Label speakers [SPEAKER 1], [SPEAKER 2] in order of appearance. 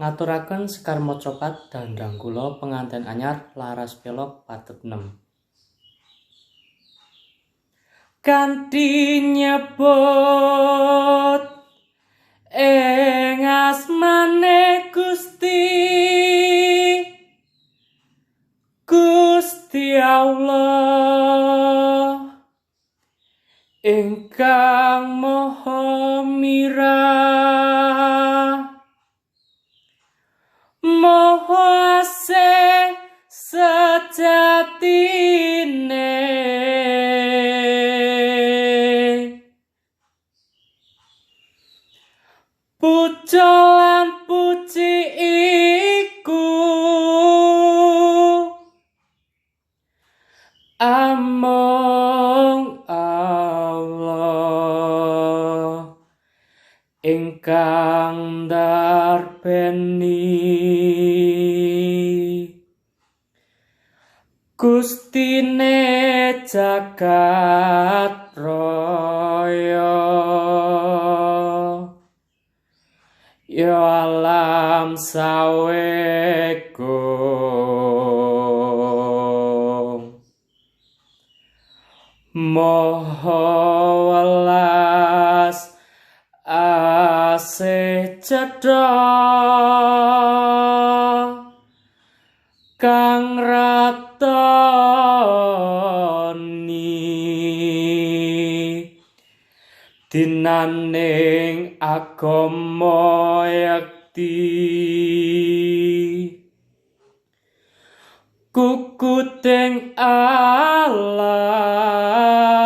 [SPEAKER 1] Ngaturaken sekar macapat dandang kula penganten anyar laras pelog pathet nem. Kanthi nyebut ing asmane Gusti, Gusti Allah ingkang maha mirah, maha asih sejatine, puja lan puji iku amung Allah ingkang ndarbeni. Gustine jagat raya, ya alam sawekung, maha welas asih cedha kang ratoni dinaning agama yekti, kukuting alas.